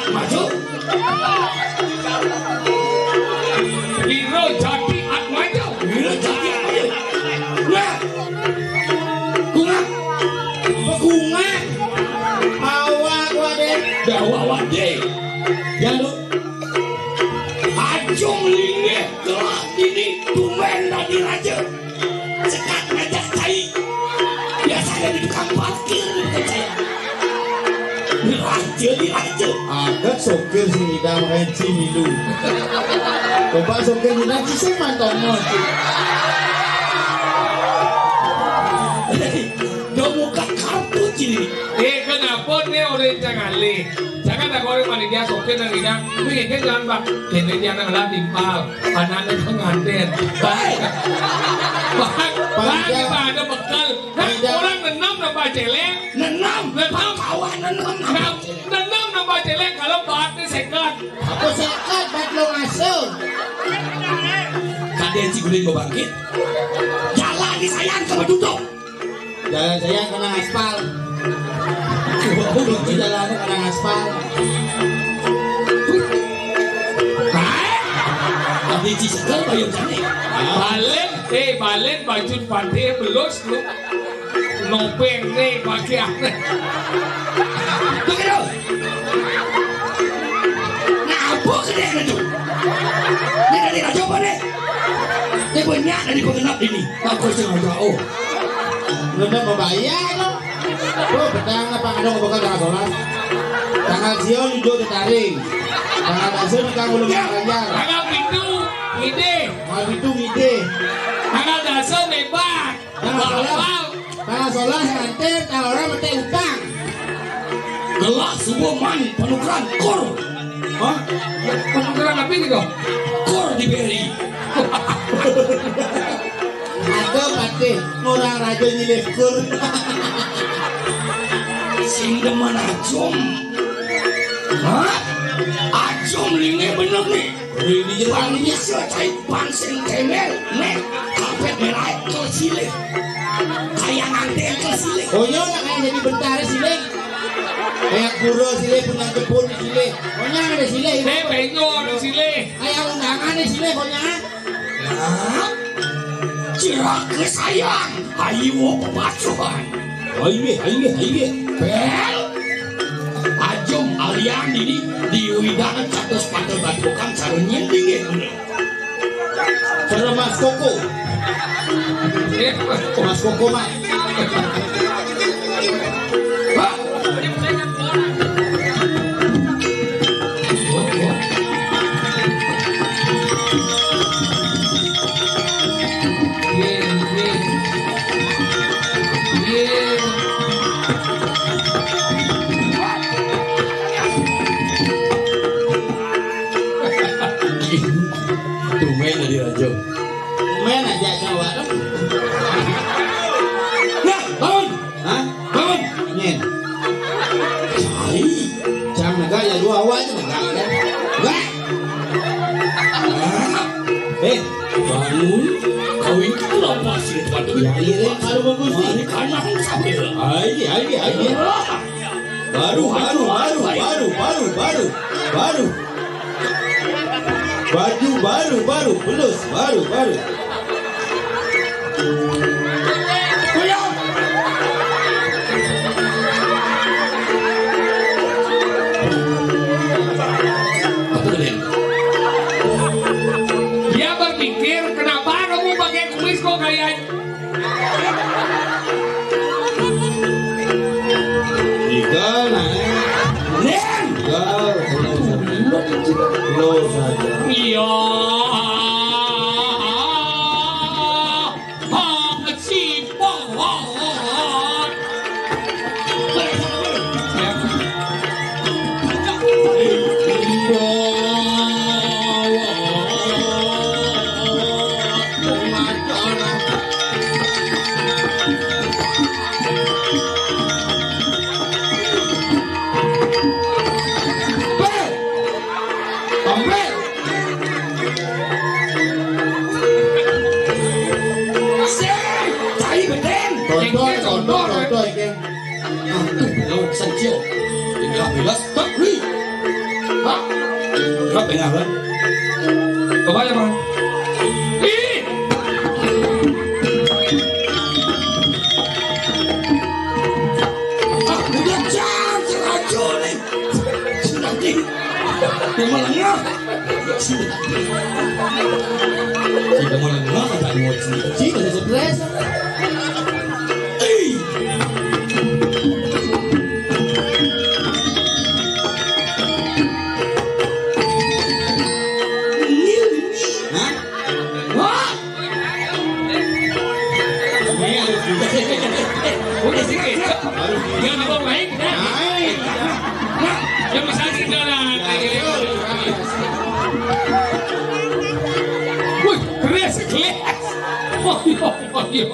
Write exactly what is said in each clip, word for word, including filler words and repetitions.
Masuk. Wiro Jati Atmaja. Wiro Jati Atmaja. Nah. Kungak. Kungak. Awak wade. Dawa wade. Ya lu. Ajung linggih kelak ini tumben dadi raja. Sekat ngajak cai. Biasanya di tukang parkir, bukan saya. Diraja, diraja. Agak sopir sing ngidam, makanya ci milu. Coba sopir ngidam, ci sing mantan mau, ci. Dia buka kartu, ci. Eh, kenapa nih orang yang ngalih? Jangan tak orang panitia sopir dan ngidam. Ini kan jangan, Bang. Ini dia nang lah timpal. Anaknya pengantin. Bang. Bang, bang, panitia, kita ada bekal. Nah, panitia. Orang nenom nambah celeng. Nenom. Nenom. Kawan nenom. Nah, nenom nambah celeng. Kalau bahatnya sekat. Apa sekat, bat lo ngasuh. Kadang si guling mau bangkit. Jalan di sayang sama duduk. Jalan saya kena aspal. Kunci jalannya kena aspal. Hah? Tapi ci seger bayar jani. Balen, eh, balen baju pade belus lu. Nopeng nih bagian. Begitu. Ngapa gede itu? Ini dari raja apa nih? Ini banyak dari pengenap ini. Aku sengaja, oh. Lu udah mau bayar lo? Tuh, petang apa ada ngobrol tanggal sebelas? Tanggal sio hijau tetaring. Tanggal sio di Kang Ulu Banjar. Tanggal pitu, ide. Tanggal pitu, ide. Tanggal dasa, bebas. Tanggal sebelas, tanggal sebelas nganter, tanggal orang mete utang. Gelas, subuh, man, penukeran, kur. Hah? Penukeran apa ini kok? Kur diberi. Ada patih, orang raja nyilih kur. Sing demen ajum. Hah? Ajum linge bener nih. Ini panitia cai pansing temel, nek kapet merai ke silih. Kayak ngantel ke silih. Konyo nak kayak jadi bentara silih. Kayak guru silih, punya jepun silih. Konyo ada silih. Nek penyo ada silih. Kayak undangan nih silih konyo. Nah, cilaka sayang, ayo papacuhan. Ayo, ayo, ayo. Bel, ajum alian ini diuidangan catus pantel batukan cara nyendingin. Cara Mas Koko. Eh, Mas Koko, Mas. Tumben jadi raja. Main aja sama. Nah, bangun. Hah? Bangun. Nyen. Cai. Cang negak ya, dua awak aja negak ya. Wah. Eh, bangun. Kawin kita lepas ya, padu. Ya, iya, iya, kalau bagus nih. Ini kan aku sampai. Ayo, ayo, ayo. Baru, baru, baru, baru, baru, baru, baru. Baju baru, baru, pelus, baru, baru. Kuyang. Dia berpikir, kenapa kamu pakai kumis kok kayak Igal, nah. Nen. Igal, slow saja. Slow saja. Iya. Haji Pohon. Tengah, Bang. Coba ya, Bang. Ih! Ah, udah, Cang, Cang, aja nih. Sudah, nih. Dia melengah. Sudah. Dia melengah, tak mau sendiri. Sudah, stres. Ih! Hah? Wah! Udah sih, Ki. Jangan dibawa naik, nah. Naik. Nah, ya bisa sih, nah, nah, nah. Wih, keras, keras. Oh, iya, oh, iya.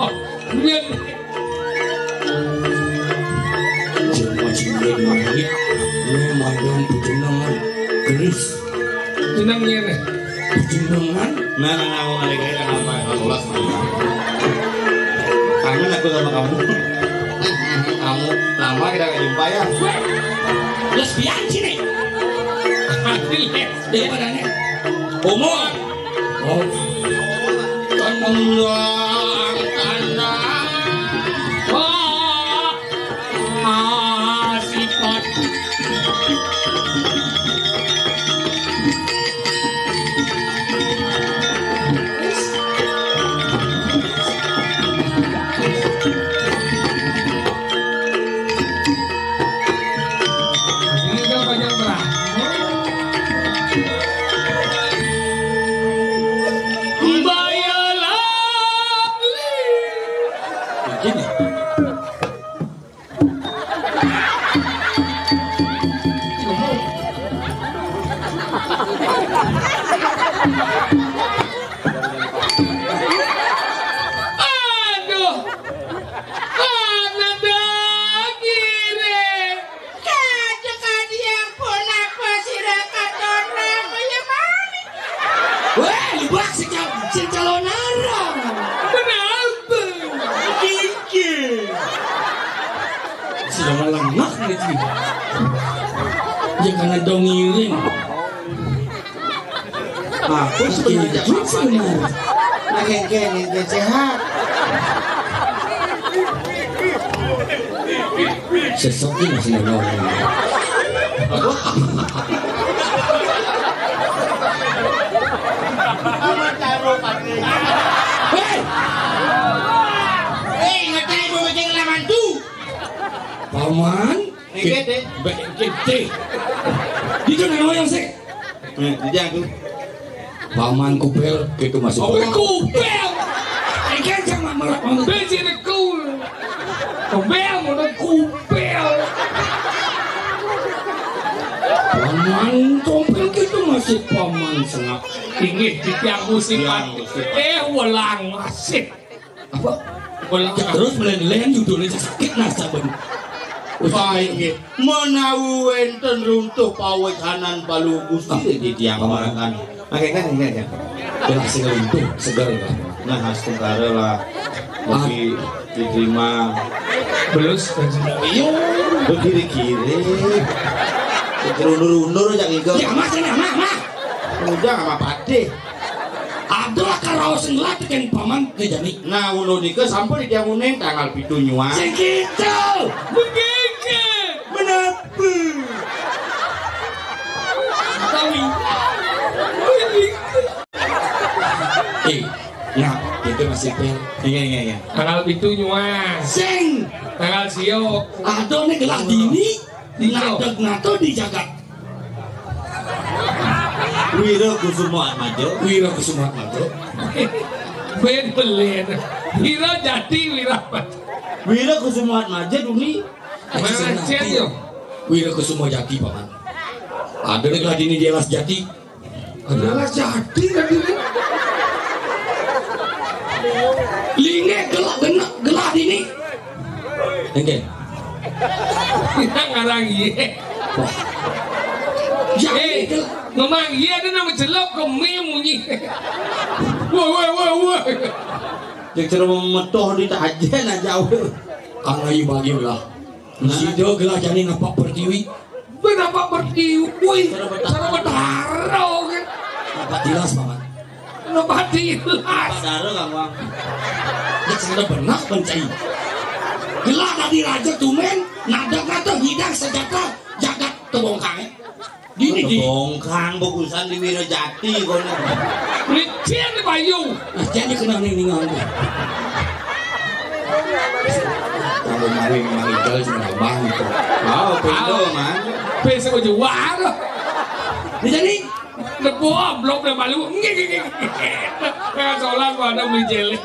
Keras. Cuma cuma duit, ini mandan pejenengan. Keris. Jeneng ngene. Pejenengan? Nah, nah, nah, mau balik lagi, kenapa? Kalau ulas, kangen aku sama kamu. Kamu, lama kita gak jumpa ya. Weh, les pian sini. Daripadanya. Umur. Oh. Kan mendoakan. Wah. Ah, sifat. Ini kan banyak berantem. Bayar lali. Begini. Aduh, anak daging. Kacek adiang pun apa sira katon rama ya mani. Weh, lu bak si cal-, si calon arang. Kenapa? Kiki. Sudah melengah nih, Ci. Ya, karena dong ngiring. Aku sebenarnya sebenarnya. Nah, kengken, kengken sehat. Sesok ini masih ada orang. Hei! Hei, ngatain mau bikin laman tuh. Paman? Bengkete. Bengkete. Itu nang oyong sih. Nah, jadi aku. Paman Kupel, gitu masuk. Oh, Kupel. Engke sama melak mau. Besi nekul. Kupel, mau Kupel. Paman Kupel gitu masih Paman Sengap. Inggih, di tiang musik. Tiang musik. Eh, welang masih. Apa? Bola. Ya, terus melen-len judulnya sakit nah saben. Wah, inggih. Menawi wenten runtuh pawecanan Balu Gusti di tiang Paman. Oke, kan, inggih, ya. Bola sing runtuh, seger, ya. Nah, astungkara lah. Mugi diterima. Belus, iyo. Begiri-giri. Rundur-rundur aja gitu. Ya, Mas, ini, Mas, Mas. Udah, sama Pakde. Ada karaos sing latih keng Paman Dejani. Nah, ulun nika sampun didiamunin tanggal pitu nyuang. Sing gitu. Begege. Menapa? Kami. Eh, nah, itu masih pel. Iya, iya, iya. Tanggal pitu nyuang. Sing. Tanggal sio. Ada nih gelah dini. Ngadeg nato di jagat. Wira Kusuma Atmaja. Wira Kusuma Atmaja. Ben belen. Wira Jati, Wira Atmaja. Wira Kusuma Atmaja duni. Macet yo. Wira Kusuma Jati, Paman. Ada nih lagi nih dia las Jati. Adalah jadi tadi ni. Linge gelak genak gelak ini. Engke. Kita ngarang ye. Wah. Jadi eh, gelak. Memang ye ada nama jelok ke me munyi. Wah, wah, wah, wah. Yang cara memetoh di tajen aja. Kang Ayu bagi lah. Sida gelah jani napak pertiwi. Benapak pertiwi. Cara betara. Cara betara. Pak Dilas, Paman. Kenapa Dilas? Pak Dara, Kang Wang. Ya, sudah benar, mencai. Gelah tadi raja tumen, nadak kata hidang senjata, jagat tebongkang, eh. Gini, di. Tebongkang, bagusan di Wirajati, kono. Licin, Bayu. Nah, jadi kena ning ningan. Kalau maling, maling, cuma abang itu. Oh, pintu, Mang. Besok jual. Ini jadi. Nebo amplop deh malu. Nggih, nggih, nggih. Kayak solar pada beli jelek.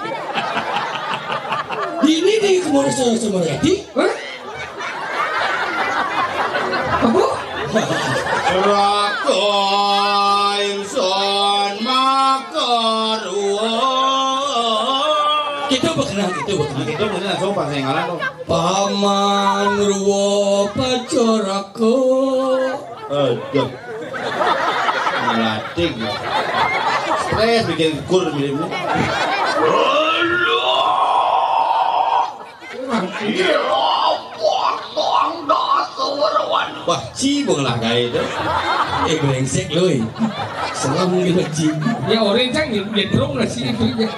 Ini di kemana saya sama Yati? Hah? Apa? Raka ingsun makarwa. Kita berkenan, kita berkenan. Nah, kita mungkin langsung pas yang ngalah tuh. Paman ruwa pacaraka. Aduh. Melatih. Stres bikin kur miripnya. Wah, cibung lah kayak itu. Eh, brengsek lu. Selam gitu, cibung. Ya, orang kan nyebrung lah sih itu.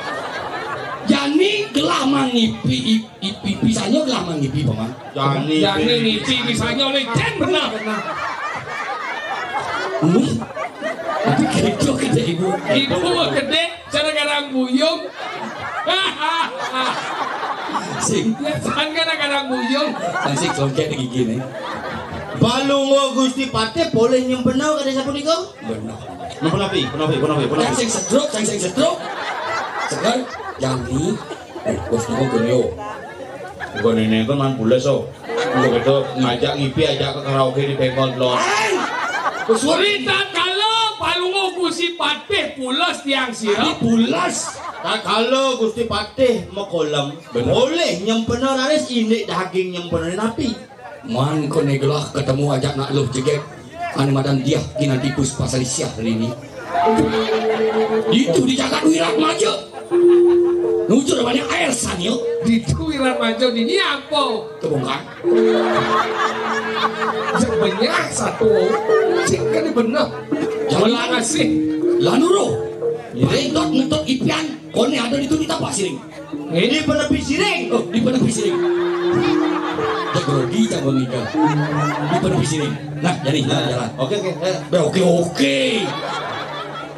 Jani gelah mangipi, ip- Ipi, pisanya lah mangipi, Paman. Jani, Jani ngipi pisanya oleh Jen benar. Wih, tapi kecoh kita ibu. Ibu gede, cara garang buyung. Sing. Ya, kan kadang-kadang buyung. Masih songket gigi nih. Balungo Gusti Patih boleh nyempena kada sapunika? Benar. Napa napi? Napa napi? Napa napi? Yang sing sedruk, yang sing sedruk. Sekarang Jani. Eh, bos, aku gini, yo. Bukan ini kan man bules, oh. Bukan itu ngajak ngipi, ajak ke karaoke di bengkol, lo. Wis suwi. Rita kala palungo Gusti Patih pules tiang sira. Tadi pules. Kakala Gusti Patih mekolem. Bener. Boleh nyempena raris indik daging nyempena napi. Man kone gelah ketemu ajak nak luh jegek. Ane madan diah kinanti puspa salisiah rini. Itu di jagat Wirat Maja. Nujur banyak air sanyo. Di itu Wirat Maja ini apa? Kebongkar. Yang banyak satu. Cik kan benar. Jangan ngasih. Lanuro. Ngetot ngetot ipian. Kone ada di itu kita pasiring. Ini penepi siring. Oh, di penepi siring. Cek grogi, cek menikah. Di penepi siring. Nah, jadi jalan, jalan. Oke, oke. Eh. Be, oke, oke.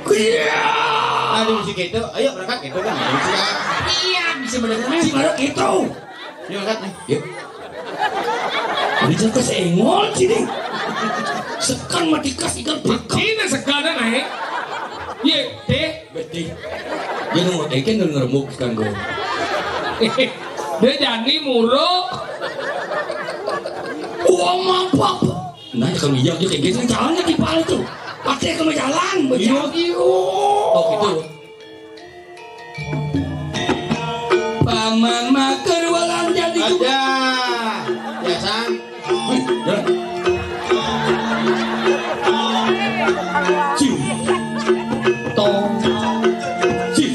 Iya. Aduh, si Keto. Ayo berangkat, Keto kan. Iya, bisa bener. Si mana Keto? Ini berangkat nih. Yuk. Ini cerita sengol sini. Sekan mati kas ikan pakai. Ini sekan naik. Ye, teh. Beti. Dia nunggu teken dan ngeremuk kan gue. Dia jani muruk. Uang mampap. Nah, kalau iya dia teken jalannya di pala tuh. Pakai ke jalan, berjalan. Iyo, iyo. Oh, gitu. Paman makan walang jadi. Ada. Biasa. Cing. Tong. Cing. Cing.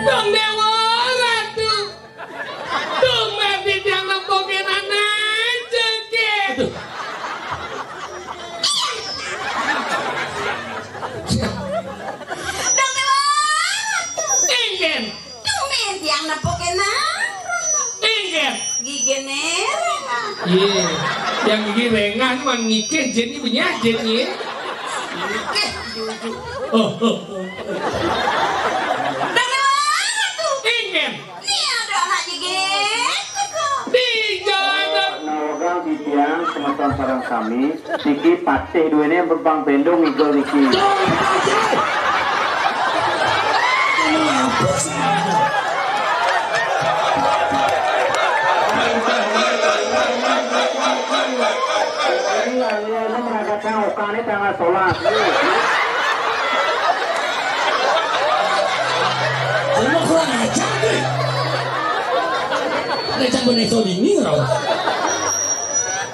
Dong Dewa Ratu. Tumben titiang nempukin anak cekik. Dong Dewa. Inggih. Tumben tiang nempukin anak. Inggih. Gigi nereng. Iya. Yang gigi rengan man ngikeh jeni benyah jeni. Ngikeh juju. Oh, oh, oh. Dong Dewa Ratu. Inggih. Ni ada anak jegek. Di jalan. Nawagang titiang semeton sareng sami, niki patih duene bebang bendong ngigel niki. Ini, ini, ini mengadakan okane tanggal solas. Kamu kurang ajar deh. Ada jam beneso dini, tau.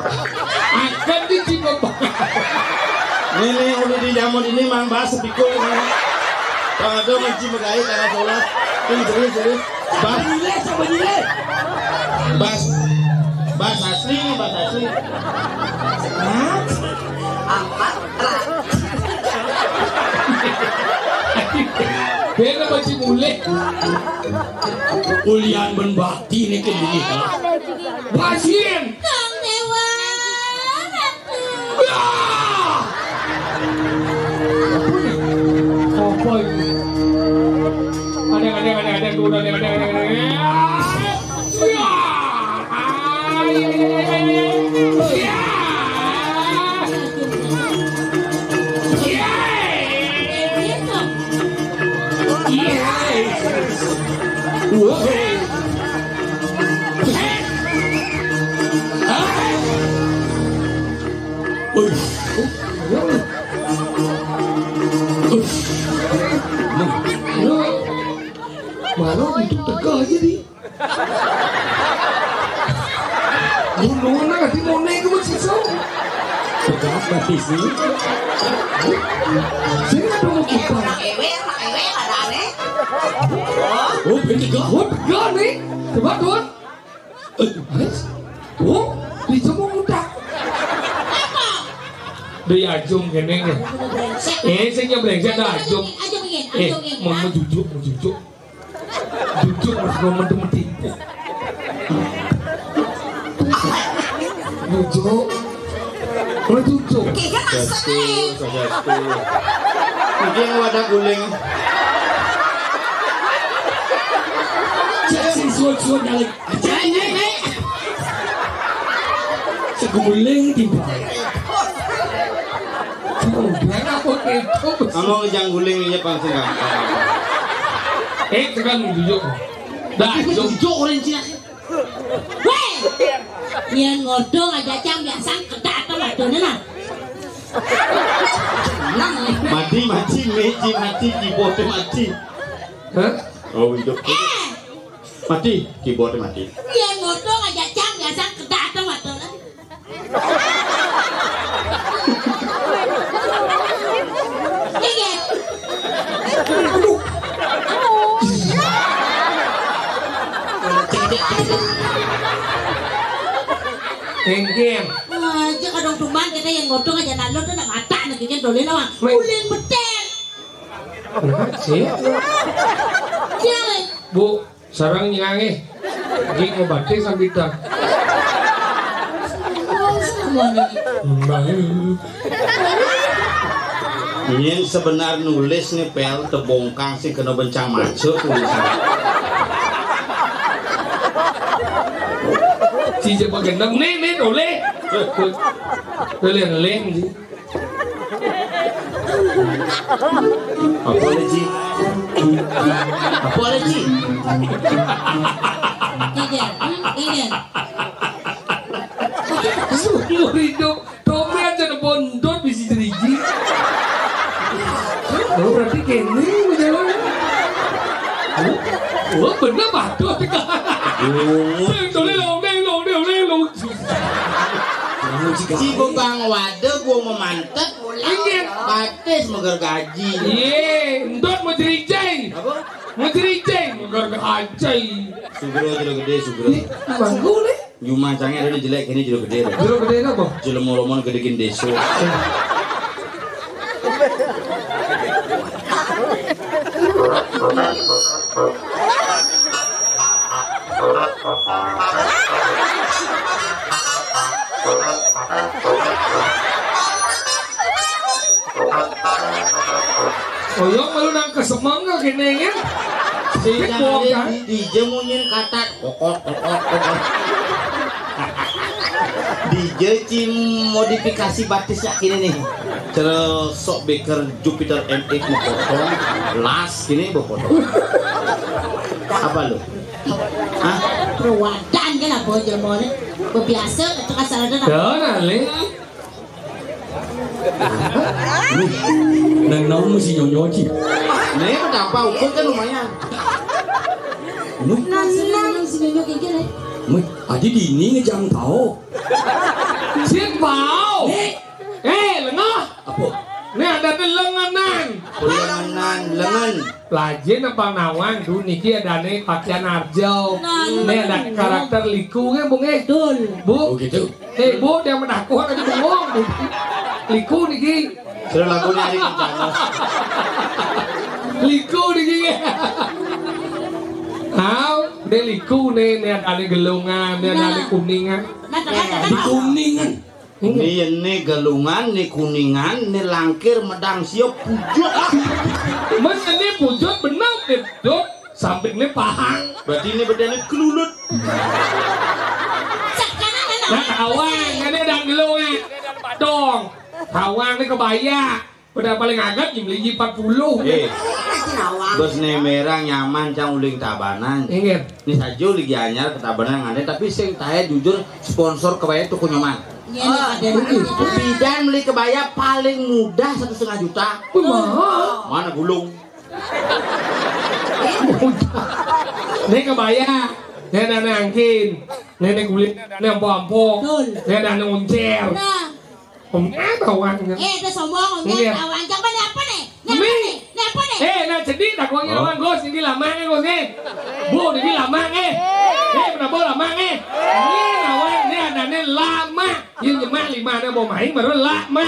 Akan di Cibebang. Ini, ini udah di jamu ini, Mang, bahas sepikul ini. Kalau ada ngaji megai tanah sholat. Ini serius, serius. Bahas, bahas, bahas asli ini, bahas asli. Hah? Apa? Beda baju mulai. Ulian ben bakti nih ke diri. Pasien. Kang Dewa. Ah! Apa ini? Apa ini? Ada, ada, ada, ada, ada, ada, ada, ada. Ya! Ah, ya, ya, ya, ya, ya. Ya! Ya! Ya! Wah. Wih. Wih. Mana itu tegak aja di. Gunungan nang ati mone ku masih so. Tegak mati sih. Sing ada mau kita. Ewe, ewe, ada aneh. Oh, tegak. Oh, tegak nih. Coba, Dun. Eh, Mas? Oh, bisa mau ngutak. Apa? Dari ajum kene ya. Brengsek. Eh, sing yang brengsek ada ajum. Ajum, iya, eh, ajum, iya. Mau, mau jujuk, mau jujuk. Jujuk, mau mendem tipu. Jujuk. Mau jujuk. Kayaknya masak nih. Sajastu, sajastu. Mungkin wadah guling. Cek sing suut-suut nyalik. Aja, ini, ini. Seguling tiba. Udah apa gitu? Kamu ngejang guling aja pang sing gampang. Eh, tekan duduk. Dah, jom. Jok orang Cina. Weh! Yen ngodong aja cang biasa kedak atau wadone lah. Nang. Mati, mati, mati, mati, keyboard mati. Hah? Oh, hidup. Eh! Mati, keyboard mati. Yen ngodong aja cang biasa kedak atau wadone. Iki. Engke. Aja kadang tumbang kita yang ngodong aja lalu tuh nak mata nak gini dolin awak. Weh. Ulin betek. Nah, sih. Jangan. Bu, sareng nyange. Nggih, ngobatin sambitan. Mbah. Yen sebenar nulis nih pel tebongkang sing kena bencang macet tulisan. Si coba gendam nih, nih, oleh. Oleh, oleh, nih. Apa lagi? Apa lagi? Iya, hmm, iya. Seumur hidup, Tommy aja nebondot bisi jeriji. Oh, berarti kene jalan. Oh, oh, bener, bagus. Oh. Tolong, tolong, tolong, tolong. Kamu juga. Si bebang wadah gua memantek. Inggih. Batis megergaji. Iye, entut mejerijai. Apa? Mejerijai, megergaji. Sugro jero gede, sugro. Ih, bangku nih. Jumah cange ada jelek, ini jero gede. Jero gede apa? Jero molomon gede gin deso. Oyong malu nang kesemeng kok kene ya. Sing bohong, kan? Di, di je munyin katat kokok kokok kokok. Di je ci modifikasi batis ya kini nih. Cara sok beker Jupiter M X mau potong, las kini mau potong. Apa lu? Hah? Perwadan kan apa jelema ni? Bebiasa kat tengah sarana. Ya, nah, Le. Nang naung mesti nyonyo, Ci. Ni kenapa? Ukur kan lumayan. Nang senang si nyonyo kengkil, eh. Meh, adi dini ngejang tau. Sing bau. Eh, lengah. Apa? Né adané lengenan. Lengenan, lengen. Lajé napa nawang, duh, niki adané pakaian arjo. Nah, né ada karakter liku nggih, Bu, nggih? Betul. Bu. Oh, gitu. Eh, Bu, yang menakut aja bengong. Liku niki. Sudah laku nyari rencana. Liku niki nggih. Tahu, né liku né, né adané gelungan, né adané kuningan. Nah, nah, nah, nah. Di kuningan. Ini, ini gelungan, ini kuningan, ini langkir, medang, siup, pujut. Ah. Mas, ini pujut bener, ini pujut. Sampingnya pahang. Berarti ini bedanya kelulut. Nah, tawang, ini ada gelungan, ini ada badong. Tawang ini kebaya. Udah paling agak nyembeli empat puluh. Eh, bos né merah nyaman cang uling Tabanan. Inggih. Ini saja lagi anyar ke Tabanan nganten, tapi sing tahe jujur sponsor kebaya tuku nyaman. Iya, ada rugi. Bidan beli kebaya paling mudah satu setengah juta. Wih, mahal. Mana gulung? Ini kebaya. Né adané angkin. Né adané kulit. Né ampo-ampo. Betul. Né adané oncer. Nah. Om, eh, bawang. Eh, itu sombong, Om. Iya. Bawang. Coba nih apa nih? Nih apa nih? Nih apa nih? Eh, nah, jadi tak wangi bawang, Gus. Ini lama nih, Gus, nih. Bu, ini lama nih. Eh, kenapa lama nih? Ini bawang, ini adané lama. Ini nyemak lima, ada mau main, baru lama.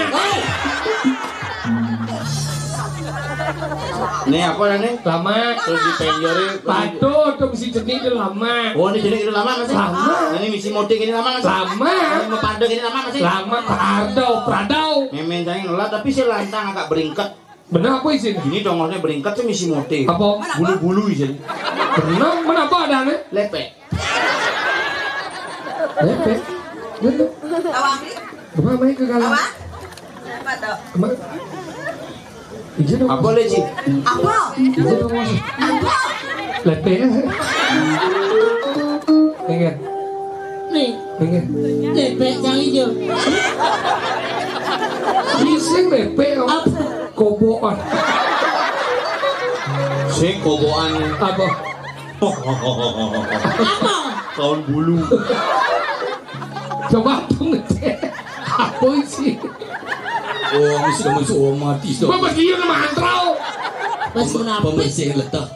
Nih, apa nih? Lama. Terus dipenjori. Patuh, tuh si jenih itu lama. Oh, ini jenih itu lama, masih? Lama. Ini misi moting ini lama, masih? Lama. Ini mau pade ini lama, masih? Lama, pardau, pradau. Memen saya ngelat, tapi si lantang agak beringket. Bener apa isin? Ini dongolnya beringket, sih misi moting. Apa? Bulu-bulu isin. Bener, mana apa adané? Lepek. Lepek. Bener. Tawang. Kemana main ke galang? Tawang. Apa tuh? Kemana? Iya dong. Apa, Le, Ci? Apa? Iya dong, Mas. Apa? Lepek. Ingat. Nih. Ingat. Lepek cang ijo. Sing lepek, apa? Apa? Kobokan. Sing kobokan. Apa? Apa? Kaun bulu. Coba tuh ngecek. Apa sih? Oh, ini sudah masuk, oh, mati sudah. Gua mesti iya nama antrau. Mas, kenapa? Pembersih letah.